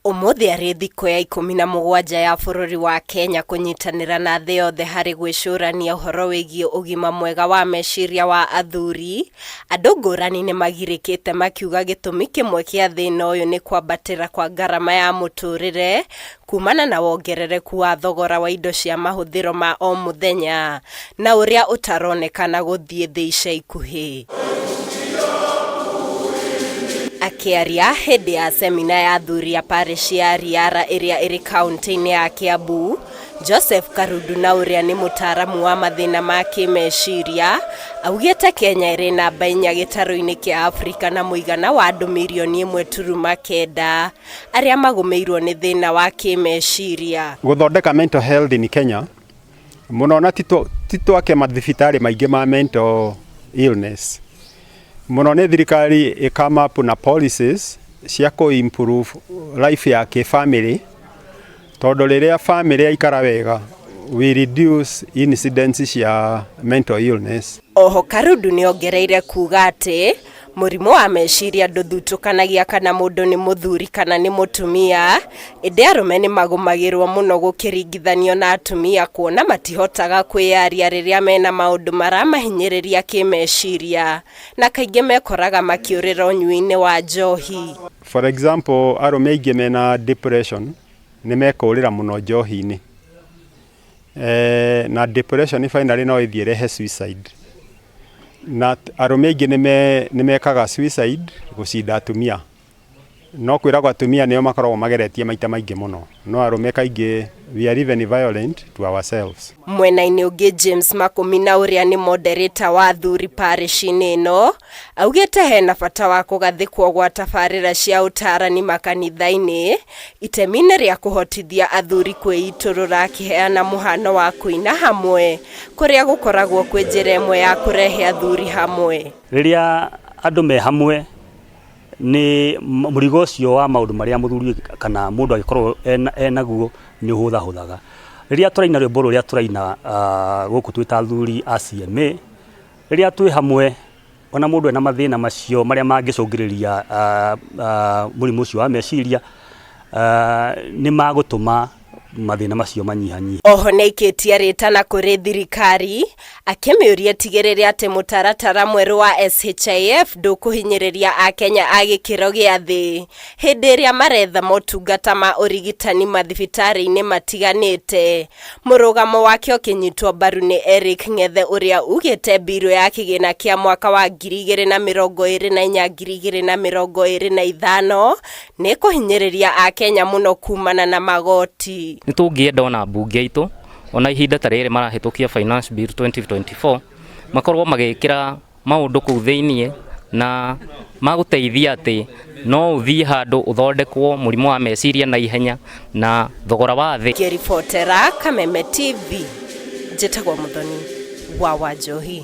Ũmũthĩ arĩ thikũ ya 17 ya bũrũri wa Kenya kũnyitanĩra na thĩ yothe harĩ gwĩcũrania ũhoro wĩgiĩ ũgima mwega wa meciria wa athuri, andũ ngũrani nĩ magirĩkĩte makiuga gĩtũmi kĩmwe kĩa thĩna ũyũ nĩ kwambatĩra kwa ngarama ya mũtũrĩre kumana na wongerereku wa thogora wa indo cia mahũthĩro ma o mũthenya na ũrĩa ũtaronekana gũthiĩ thĩ ica ikuhĩ. Akĩaria hĩndĩ ya semina ya athuri a parish ya Riara ĩrĩa ĩrĩ kaunti-inĩ ya Kiambu, Joseph Karundu na ũrĩa nĩ mũtaaramu wa mathĩna ma kĩmeciria, augĩte Kenya ĩrĩ namba 4 gĩtarũ-inĩ kĩa Afrika na mũigana wa andũ mirioni 1.9 arĩa magũmĩirwo nĩ thĩna wa kĩmeciria. Gũthondeka mental health in Kenya mũno na ti twake mathibitarĩ maingĩ ma mental illness mũno nĩ thirikari ĩ come up na policies cia kũ improve life ya kĩ-family, tondũ rĩrĩa family yaikara wega, we reduce incidence cia mental illness. Oho Karundu nĩ ongereire kuga atĩ mũrimũ wa meciria ndũthutũkanagia kana mũndũ nĩ mũthuri kana nĩ mũtumia, ĩndĩ arũme nĩ magũmagĩrwo mũno gũkĩringithanio na atumia kuona matihotaga kwĩyaria rĩrĩa mena maũndũ maramahinyĩrĩria kĩmeciria na kaingĩ mekoraga makĩũrĩra ũnyui-inĩ wa njohi. For example, arũme aingĩ mena depression nĩ mekũrĩra mũno njohi-inĩ, na depression finally no ĩthiĩ ĩrehe suicide, na arũme aingĩ nĩ mekaga suicide gũcinda atumia. No kwĩragwo atumia nĩo makoragwo mageretie maita maingĩ mũno, no arũme kaingĩ we are even violent to ourselves. Mwena-inĩ ũngĩ, James Makũmi na ũrĩa nĩ moderator wa athuri parish-inĩ ĩno augĩte hena bata wa kũgathĩkwo gwa tabarĩra cia ũtarani makanitha-inĩ itemi-inĩ rĩa kũhotithia athuri kwĩitũrũra, akĩheana mũhano wa kũina hamwe kũrĩa gũkoragwo kwĩ njĩra ĩmwe ya kũrehe athuri hamwe. Rĩrĩa andũ me hamwe, nĩ mũrigo ũcio wa maũndũ marĩa mũthuri kana mũndũ angĩkorwo enaguo nĩ ũhũthahũthaga. Rĩrĩa tũraina rwĩmbo rũrĩa tũraina gũkũ twĩ ta athuri a CMA, rĩrĩa twĩ hamwe, ona mũndũ ena mathĩna macio marĩa mangĩcũngĩrĩria mũrimũ ũcio wa meciria, nĩ magũtũma mathĩna macio manyihanyihe. Oho nĩ aikĩtie rĩtana kũrĩ thirikari akĩmĩũria tigĩrĩre atĩ mũtaratara mwerũ wa SHIF ndũkũhinyĩrĩria akenya a gĩkĩro gĩa thĩ hĩndĩ ĩrĩa maretha motungata ma ũrigitani mathibitarĩ-inĩ matiganĩte. Mũrũgamo wake ũkĩnyitwo mbaru nĩ Eric Ng'ethe ũrĩa ugĩte mbirũ ya kĩgĩna kĩa mwaka wa 2024 2025 nĩ kũhinyĩrĩria akenya mũno kumana na magoti. Nĩ tũngĩenda ona mbunge itũ, ona ihinda ta rĩrĩ marahĩtũkia Finance Bill 2024, makorwo magĩkĩra maũndũ kũu thĩiniĩ na magũteithia atĩ no ũthiĩ handũ ũthondekwo mũrimũ wa meciria na ihenya na thogora wa thĩ. Ngĩribotera Kameme TV, njĩtagwo Mũthoni wa Wanjohi.